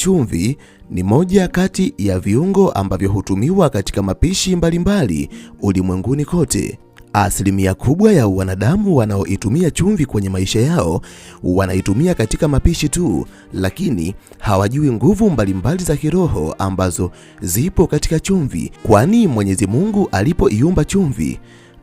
Chumvi ni moja kati ya viungo ambavyo hutumiwa katika mapishi mbalimbali ulimwenguni kote. Asilimia kubwa ya wanadamu wanaoitumia chumvi kwenye maisha yao wanaitumia katika mapishi tu, lakini hawajui nguvu mbalimbali za kiroho ambazo zipo katika chumvi, kwani Mwenyezi Mungu alipoiumba chumvi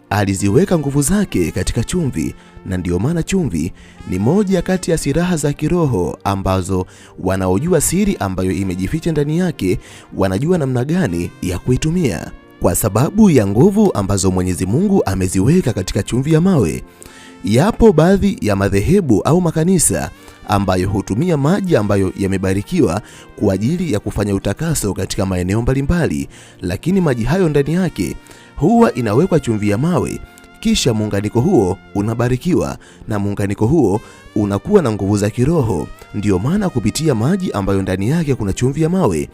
aliziweka nguvu zake katika chumvi, na ndiyo maana chumvi ni moja kati ya silaha za kiroho ambazo wanaojua siri ambayo imejificha ndani yake wanajua namna gani ya kuitumia. Kwa sababu ya nguvu ambazo Mwenyezi Mungu ameziweka katika chumvi ya mawe, yapo baadhi ya madhehebu au makanisa ambayo hutumia maji ambayo yamebarikiwa kwa ajili ya kufanya utakaso katika maeneo mbalimbali, lakini maji hayo ndani yake huwa inawekwa chumvi ya mawe, kisha muunganiko huo unabarikiwa na muunganiko huo unakuwa na nguvu za kiroho. Ndiyo maana kupitia maji ambayo ndani yake kuna chumvi ya mawe,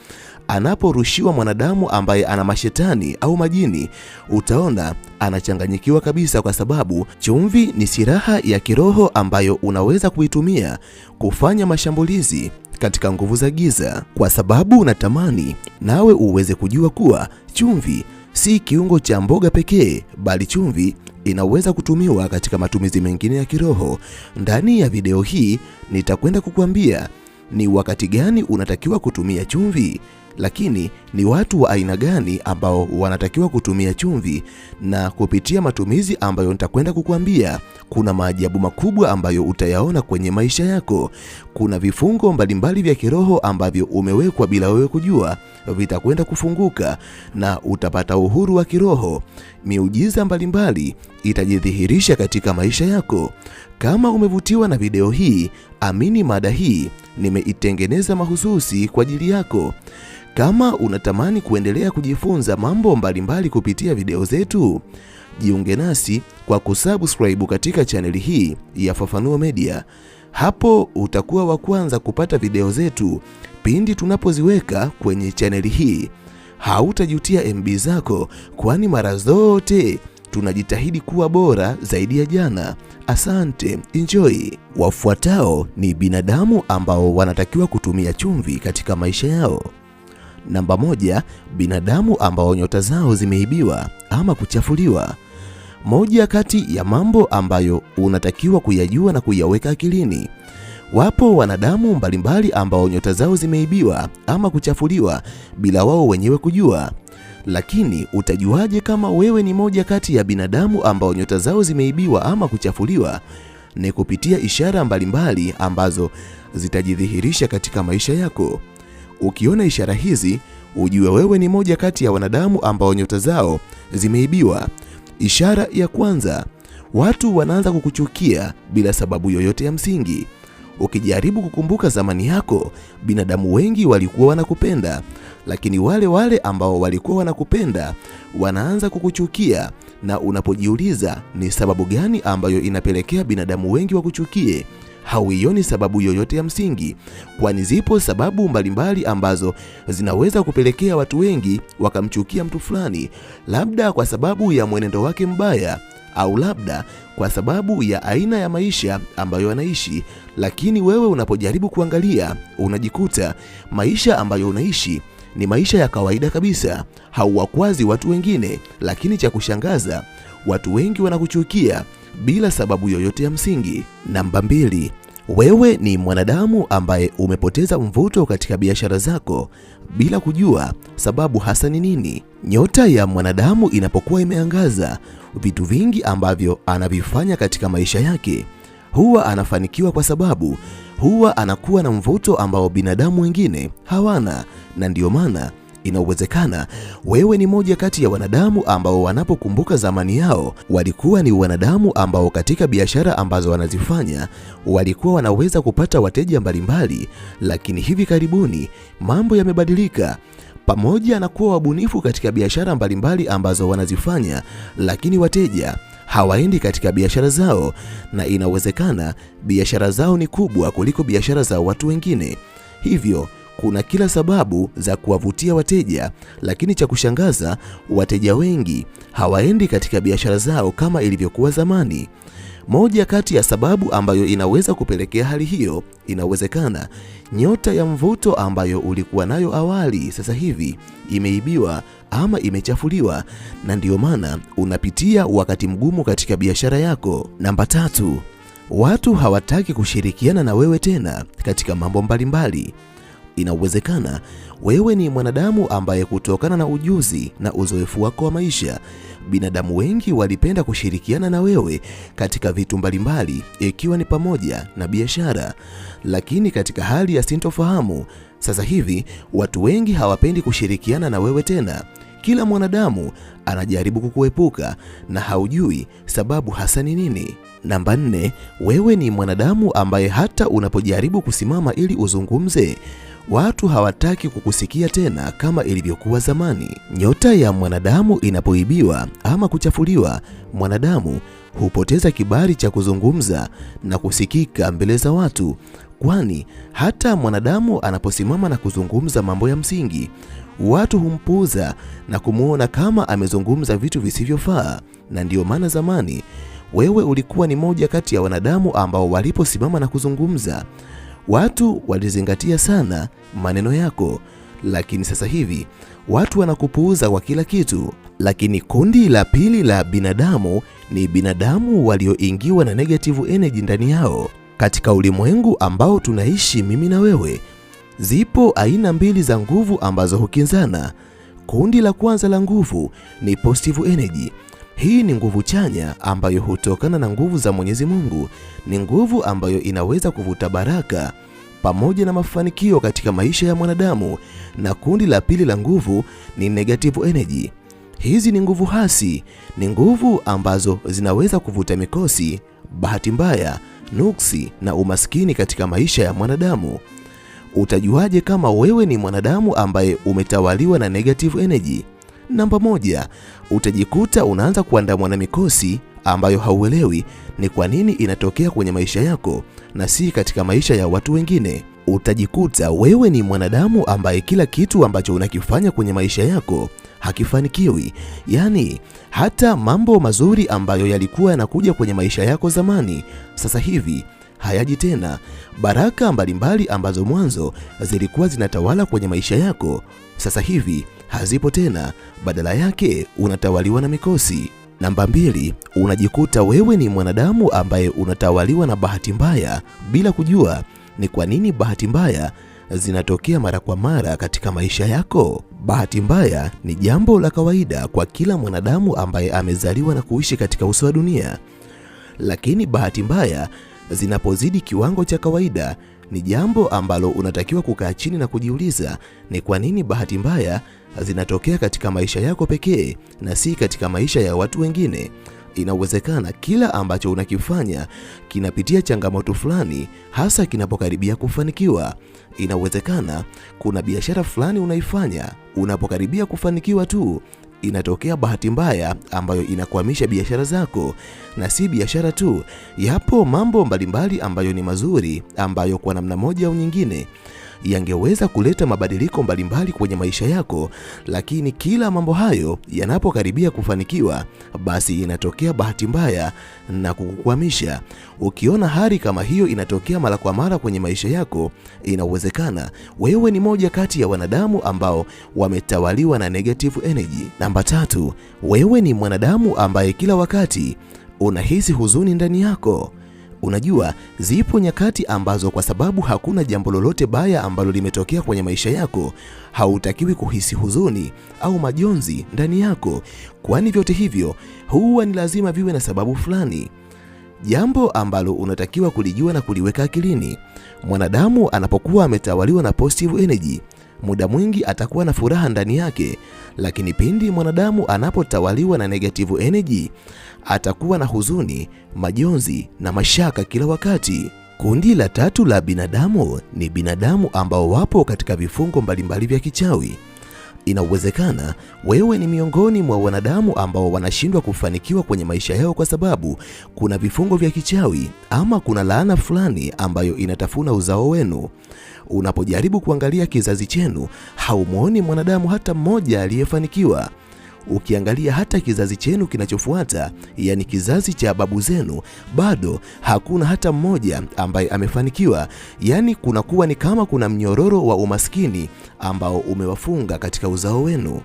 anaporushiwa mwanadamu ambaye ana mashetani au majini, utaona anachanganyikiwa kabisa, kwa sababu chumvi ni silaha ya kiroho ambayo unaweza kuitumia kufanya mashambulizi katika nguvu za giza. Kwa sababu unatamani nawe uweze kujua kuwa chumvi si kiungo cha mboga pekee, bali chumvi inaweza kutumiwa katika matumizi mengine ya kiroho. Ndani ya video hii nitakwenda kukuambia ni wakati gani unatakiwa kutumia chumvi, lakini ni watu wa aina gani ambao wanatakiwa kutumia chumvi, na kupitia matumizi ambayo nitakwenda kukuambia, kuna maajabu makubwa ambayo utayaona kwenye maisha yako. Kuna vifungo mbalimbali vya kiroho ambavyo umewekwa bila wewe kujua, vitakwenda kufunguka na utapata uhuru wa kiroho. Miujiza mbalimbali itajidhihirisha katika maisha yako. Kama umevutiwa na video hii, amini mada hii nimeitengeneza mahususi kwa ajili yako. Kama unatamani kuendelea kujifunza mambo mbalimbali kupitia video zetu, jiunge nasi kwa kusubscribe katika chaneli hii ya Fafanuo Media. Hapo utakuwa wa kwanza kupata video zetu pindi tunapoziweka kwenye chaneli hii. Hautajutia MB zako, kwani mara zote tunajitahidi kuwa bora zaidi ya jana. Asante, enjoy. Wafuatao ni binadamu ambao wanatakiwa kutumia chumvi katika maisha yao. Namba moja, binadamu ambao nyota zao zimeibiwa ama kuchafuliwa. Moja kati ya mambo ambayo unatakiwa kuyajua na kuyaweka akilini, wapo wanadamu mbalimbali ambao nyota zao zimeibiwa ama kuchafuliwa bila wao wenyewe kujua. Lakini utajuaje kama wewe ni moja kati ya binadamu ambao nyota zao zimeibiwa ama kuchafuliwa? Ni kupitia ishara mbalimbali ambazo zitajidhihirisha katika maisha yako. Ukiona ishara hizi, ujue wewe ni moja kati ya wanadamu ambao nyota zao zimeibiwa. Ishara ya kwanza, watu wanaanza kukuchukia bila sababu yoyote ya msingi. Ukijaribu kukumbuka zamani yako, binadamu wengi walikuwa wanakupenda, lakini wale wale ambao walikuwa wanakupenda wanaanza kukuchukia, na unapojiuliza ni sababu gani ambayo inapelekea binadamu wengi wakuchukie, hauioni sababu yoyote ya msingi, kwani zipo sababu mbalimbali ambazo zinaweza kupelekea watu wengi wakamchukia mtu fulani, labda kwa sababu ya mwenendo wake mbaya au labda kwa sababu ya aina ya maisha ambayo anaishi. Lakini wewe unapojaribu kuangalia, unajikuta maisha ambayo unaishi ni maisha ya kawaida kabisa, hauwakwazi watu wengine. Lakini cha kushangaza, watu wengi wanakuchukia bila sababu yoyote ya msingi. Namba mbili, wewe ni mwanadamu ambaye umepoteza mvuto katika biashara zako bila kujua sababu hasa ni nini. Nyota ya mwanadamu inapokuwa imeangaza, vitu vingi ambavyo anavifanya katika maisha yake huwa anafanikiwa kwa sababu huwa anakuwa na mvuto ambao binadamu wengine hawana, na ndiyo maana inawezekana wewe ni moja kati ya wanadamu ambao wanapokumbuka zamani yao walikuwa ni wanadamu ambao katika biashara ambazo wanazifanya walikuwa wanaweza kupata wateja mbalimbali, lakini hivi karibuni mambo yamebadilika. Pamoja na kuwa wabunifu katika biashara mbalimbali ambazo wanazifanya, lakini wateja hawaendi katika biashara zao, na inawezekana biashara zao ni kubwa kuliko biashara za watu wengine. Hivyo kuna kila sababu za kuwavutia wateja, lakini cha kushangaza, wateja wengi hawaendi katika biashara zao kama ilivyokuwa zamani. Moja kati ya sababu ambayo inaweza kupelekea hali hiyo, inawezekana nyota ya mvuto ambayo ulikuwa nayo awali sasa hivi imeibiwa ama imechafuliwa, na ndiyo maana unapitia wakati mgumu katika biashara yako. Namba 3, watu hawataki kushirikiana na wewe tena katika mambo mbalimbali. Inawezekana wewe ni mwanadamu ambaye kutokana na ujuzi na uzoefu wako wa maisha, binadamu wengi walipenda kushirikiana na wewe katika vitu mbalimbali, ikiwa ni pamoja na biashara. Lakini katika hali ya sintofahamu sasa hivi, watu wengi hawapendi kushirikiana na wewe tena. Kila mwanadamu anajaribu kukuepuka na haujui sababu hasa ni nini. Namba 4, wewe ni mwanadamu ambaye hata unapojaribu kusimama ili uzungumze, watu hawataki kukusikia tena kama ilivyokuwa zamani. Nyota ya mwanadamu inapoibiwa ama kuchafuliwa, mwanadamu hupoteza kibali cha kuzungumza na kusikika mbele za watu, kwani hata mwanadamu anaposimama na kuzungumza mambo ya msingi, watu humpuuza na kumuona kama amezungumza vitu visivyofaa. Na ndiyo maana zamani wewe ulikuwa ni moja kati ya wanadamu ambao waliposimama na kuzungumza, watu walizingatia sana maneno yako. Lakini sasa hivi watu wanakupuuza kwa kila kitu. Lakini kundi la pili la binadamu ni binadamu walioingiwa na negative energy ndani yao. Katika ulimwengu ambao tunaishi mimi na wewe, zipo aina mbili za nguvu ambazo hukinzana. Kundi la kwanza la nguvu ni positive energy. Hii ni nguvu chanya ambayo hutokana na nguvu za Mwenyezi Mungu. Ni nguvu ambayo inaweza kuvuta baraka pamoja na mafanikio katika maisha ya mwanadamu. Na kundi la pili la nguvu ni negative energy. Hizi ni nguvu hasi, ni nguvu ambazo zinaweza kuvuta mikosi, bahati mbaya, nuksi na umaskini katika maisha ya mwanadamu. Utajuaje kama wewe ni mwanadamu ambaye umetawaliwa na negative energy? Namba 1, utajikuta unaanza kuandamwa na mikosi ambayo hauelewi ni kwa nini inatokea kwenye maisha yako na si katika maisha ya watu wengine. Utajikuta wewe ni mwanadamu ambaye kila kitu ambacho unakifanya kwenye maisha yako hakifanikiwi. Yaani, hata mambo mazuri ambayo yalikuwa yanakuja kwenye maisha yako zamani, sasa hivi hayaji tena. Baraka mbalimbali ambazo mwanzo zilikuwa zinatawala kwenye maisha yako, sasa hivi hazipo tena. Badala yake unatawaliwa na mikosi. Namba 2, unajikuta wewe ni mwanadamu ambaye unatawaliwa na bahati mbaya bila kujua ni kwa nini bahati mbaya zinatokea mara kwa mara katika maisha yako. Bahati mbaya ni jambo la kawaida kwa kila mwanadamu ambaye amezaliwa na kuishi katika uso wa dunia. Lakini bahati mbaya zinapozidi kiwango cha kawaida ni jambo ambalo unatakiwa kukaa chini na kujiuliza ni kwa nini bahati mbaya zinatokea katika maisha yako pekee na si katika maisha ya watu wengine. Inawezekana kila ambacho unakifanya kinapitia changamoto fulani, hasa kinapokaribia kufanikiwa. Inawezekana kuna biashara fulani unaifanya, unapokaribia kufanikiwa tu inatokea bahati mbaya ambayo inakwamisha biashara zako. Na si biashara tu, yapo mambo mbalimbali ambayo ni mazuri, ambayo kwa namna moja au nyingine yangeweza kuleta mabadiliko mbalimbali kwenye maisha yako, lakini kila mambo hayo yanapokaribia kufanikiwa, basi inatokea bahati mbaya na kukukwamisha. Ukiona hali kama hiyo inatokea mara kwa mara kwenye maisha yako, inawezekana wewe ni moja kati ya wanadamu ambao wametawaliwa na negative energy. Namba 3, wewe ni mwanadamu ambaye kila wakati unahisi huzuni ndani yako. Unajua, zipo nyakati ambazo kwa sababu hakuna jambo lolote baya ambalo limetokea kwenye maisha yako, hautakiwi kuhisi huzuni au majonzi ndani yako, kwani vyote hivyo huwa ni lazima viwe na sababu fulani. Jambo ambalo unatakiwa kulijua na kuliweka akilini, mwanadamu anapokuwa ametawaliwa na positive energy, muda mwingi atakuwa na furaha ndani yake, lakini pindi mwanadamu anapotawaliwa na negative energy, atakuwa na huzuni, majonzi na mashaka kila wakati. Kundi la tatu la binadamu ni binadamu ambao wapo katika vifungo mbalimbali vya kichawi. Inawezekana wewe ni miongoni mwa wanadamu ambao wanashindwa kufanikiwa kwenye maisha yao kwa sababu kuna vifungo vya kichawi ama kuna laana fulani ambayo inatafuna uzao wenu. Unapojaribu kuangalia kizazi chenu, haumuoni mwanadamu hata mmoja aliyefanikiwa. Ukiangalia hata kizazi chenu kinachofuata, yani kizazi cha babu zenu, bado hakuna hata mmoja ambaye amefanikiwa. Yani kunakuwa ni kama kuna mnyororo wa umaskini ambao umewafunga katika uzao wenu.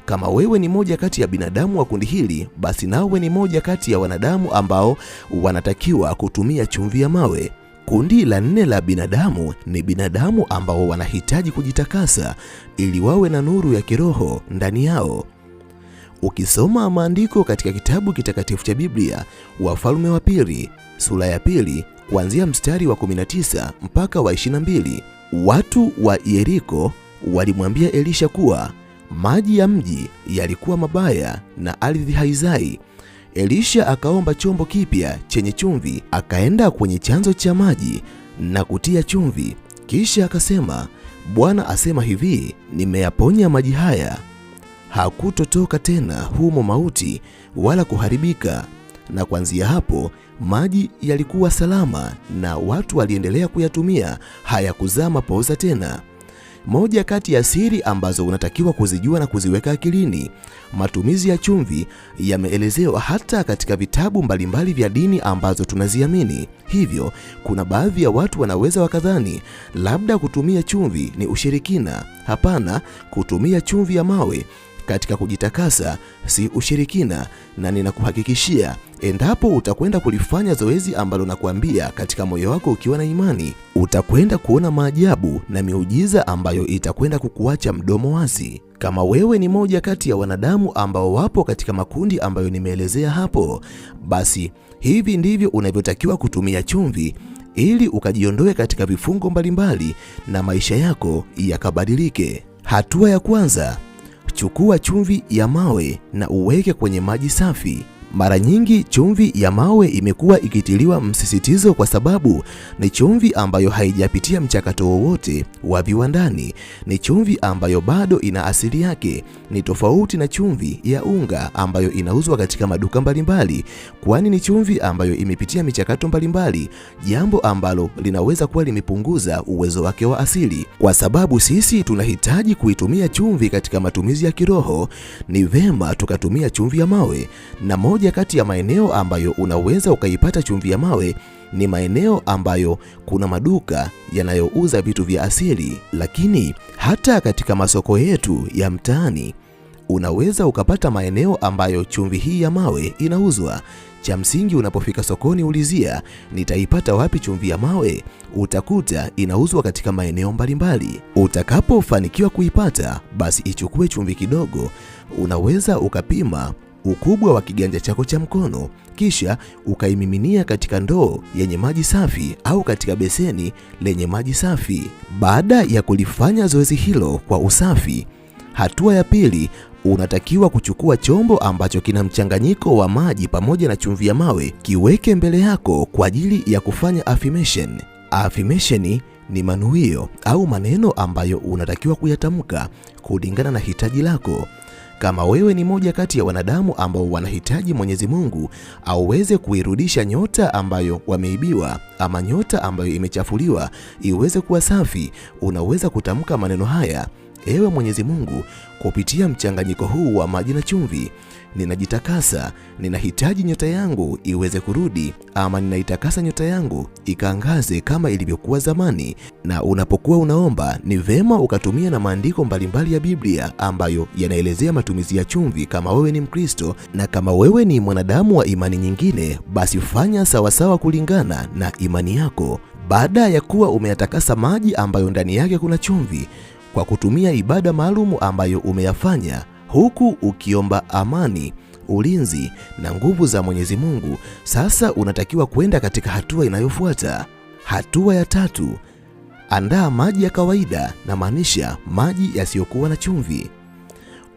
Kama wewe ni moja kati ya binadamu wa kundi hili, basi nawe ni moja kati ya wanadamu ambao wanatakiwa kutumia chumvi ya mawe. Kundi la nne la binadamu ni binadamu ambao wanahitaji kujitakasa ili wawe na nuru ya kiroho ndani yao. Ukisoma maandiko katika kitabu kitakatifu cha Biblia, Wafalme wa Pili sura ya pili kuanzia mstari wa 19 mpaka wa 22, watu wa Yeriko walimwambia Elisha kuwa maji ya mji yalikuwa mabaya na ardhi haizai. Elisha akaomba chombo kipya chenye chumvi, akaenda kwenye chanzo cha maji na kutia chumvi. Kisha akasema, Bwana asema hivi, nimeyaponya maji haya, hakutotoka tena humo mauti wala kuharibika. Na kuanzia hapo maji yalikuwa salama na watu waliendelea kuyatumia, hayakuzaa mapooza tena. Moja kati ya siri ambazo unatakiwa kuzijua na kuziweka akilini, matumizi ya chumvi yameelezewa hata katika vitabu mbalimbali vya dini ambazo tunaziamini. Hivyo, kuna baadhi ya watu wanaweza wakadhani labda kutumia chumvi ni ushirikina. Hapana, kutumia chumvi ya mawe katika kujitakasa si ushirikina, na ninakuhakikishia endapo utakwenda kulifanya zoezi ambalo nakuambia katika moyo wako ukiwa na imani, utakwenda kuona maajabu na miujiza ambayo itakwenda kukuacha mdomo wazi. Kama wewe ni moja kati ya wanadamu ambao wapo katika makundi ambayo nimeelezea hapo, basi hivi ndivyo unavyotakiwa kutumia chumvi ili ukajiondoe katika vifungo mbalimbali na maisha yako yakabadilike. Hatua ya kwanza, chukua chumvi ya mawe na uweke kwenye maji safi. Mara nyingi chumvi ya mawe imekuwa ikitiliwa msisitizo kwa sababu ni chumvi ambayo haijapitia mchakato wowote wa viwandani. Ni chumvi ambayo bado ina asili yake, ni tofauti na chumvi ya unga ambayo inauzwa katika maduka mbalimbali, kwani ni chumvi ambayo imepitia michakato mbalimbali, jambo ambalo linaweza kuwa limepunguza uwezo wake wa asili. Kwa sababu sisi tunahitaji kuitumia chumvi katika matumizi ya kiroho, ni vema tukatumia chumvi ya mawe. Na moja kati ya maeneo ambayo unaweza ukaipata chumvi ya mawe ni maeneo ambayo kuna maduka yanayouza vitu vya asili, lakini hata katika masoko yetu ya mtaani unaweza ukapata maeneo ambayo chumvi hii ya mawe inauzwa. Cha msingi unapofika sokoni, ulizia nitaipata wapi chumvi ya mawe. Utakuta inauzwa katika maeneo mbalimbali. Utakapofanikiwa kuipata, basi ichukue chumvi kidogo, unaweza ukapima ukubwa wa kiganja chako cha mkono, kisha ukaimiminia katika ndoo yenye maji safi au katika beseni lenye maji safi. Baada ya kulifanya zoezi hilo kwa usafi, hatua ya pili, unatakiwa kuchukua chombo ambacho kina mchanganyiko wa maji pamoja na chumvi ya mawe, kiweke mbele yako kwa ajili ya kufanya affirmation. Affirmation ni manuio au maneno ambayo unatakiwa kuyatamka kulingana na hitaji lako. Kama wewe ni moja kati ya wanadamu ambao wanahitaji Mwenyezi Mungu aweze kuirudisha nyota ambayo wameibiwa ama nyota ambayo imechafuliwa iweze kuwa safi, unaweza kutamka maneno haya: Ewe Mwenyezi Mungu, kupitia mchanganyiko huu wa maji na chumvi, ninajitakasa, ninahitaji nyota yangu iweze kurudi, ama ninaitakasa nyota yangu ikaangaze kama ilivyokuwa zamani. Na unapokuwa unaomba, ni vema ukatumia na maandiko mbalimbali ya Biblia ambayo yanaelezea matumizi ya chumvi kama wewe ni Mkristo, na kama wewe ni mwanadamu wa imani nyingine, basi fanya sawasawa kulingana na imani yako. Baada ya kuwa umeyatakasa maji ambayo ndani yake kuna chumvi kwa kutumia ibada maalumu ambayo umeyafanya huku ukiomba amani, ulinzi na nguvu za Mwenyezi Mungu, sasa unatakiwa kwenda katika hatua inayofuata. Hatua ya tatu, andaa maji ya kawaida, na maanisha maji yasiyokuwa na chumvi.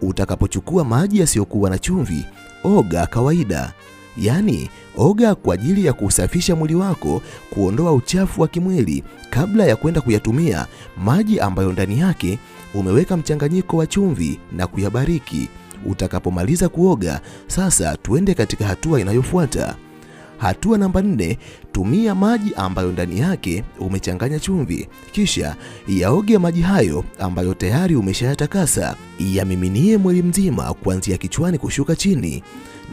Utakapochukua maji yasiyokuwa na chumvi, oga kawaida, yaani oga kwa ajili ya kusafisha mwili wako, kuondoa uchafu wa kimwili kabla ya kwenda kuyatumia maji ambayo ndani yake umeweka mchanganyiko wa chumvi na kuyabariki. Utakapomaliza kuoga, sasa tuende katika hatua inayofuata. Hatua namba 4, Tumia maji ambayo ndani yake umechanganya chumvi, kisha yaoge maji hayo ambayo tayari umeshayatakasa, yamiminie mwili mzima kuanzia kichwani kushuka chini.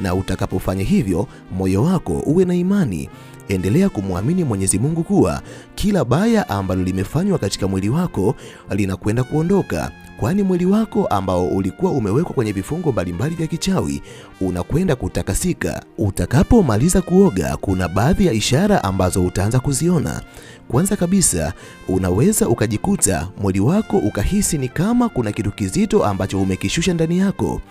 Na utakapofanya hivyo, moyo wako uwe na imani. Endelea kumwamini Mwenyezi Mungu kuwa kila baya ambalo limefanywa katika mwili wako linakwenda kuondoka, kwani mwili wako ambao ulikuwa umewekwa kwenye vifungo mbalimbali vya kichawi unakwenda kutakasika. Utakapomaliza kuoga, kuna baadhi ya ishara ambazo utaanza kuziona. Kwanza kabisa, unaweza ukajikuta mwili wako ukahisi ni kama kuna kitu kizito ambacho umekishusha ndani yako.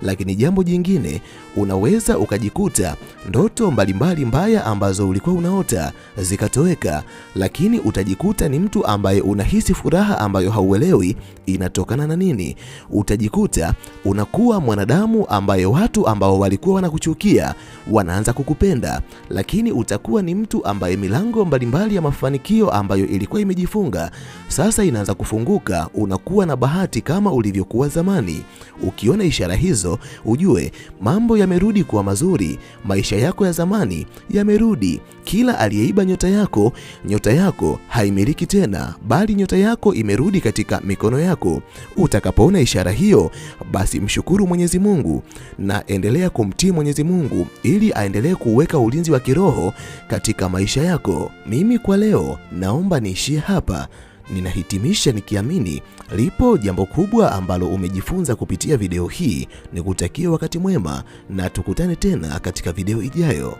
Lakini jambo jingine, unaweza ukajikuta ndoto mbalimbali mbaya ambazo ulikuwa unaota zikatoweka, lakini utajikuta ni mtu ambaye unahisi furaha ambayo hauelewi inatokana na nini. Utajikuta unakuwa mwanadamu ambaye watu ambao walikuwa wanakuchukia wanaanza kukupenda, lakini utakuwa ni mtu ambaye milango mbalimbali ya mafanikio ambayo ilikuwa imejifunga sasa inaanza kufunguka. Unakuwa na bahati kama ulivyokuwa zamani. Ukiona ishara hizo, ujue mambo yamerudi kuwa mazuri, maisha yako ya zamani yamerudi. Kila aliyeiba nyota yako, nyota yako haimiliki tena, bali nyota yako imerudi katika mikono yako. Utakapoona ishara hiyo, basi mshukuru Mwenyezi Mungu na endelea kumtii Mwenyezi Mungu ili aendelee kuweka ulinzi wa kiroho katika maisha yako. Mimi kwa leo naomba niishie hapa. Ninahitimisha nikiamini lipo jambo kubwa ambalo umejifunza kupitia video hii. Nikutakie wakati mwema na tukutane tena katika video ijayo.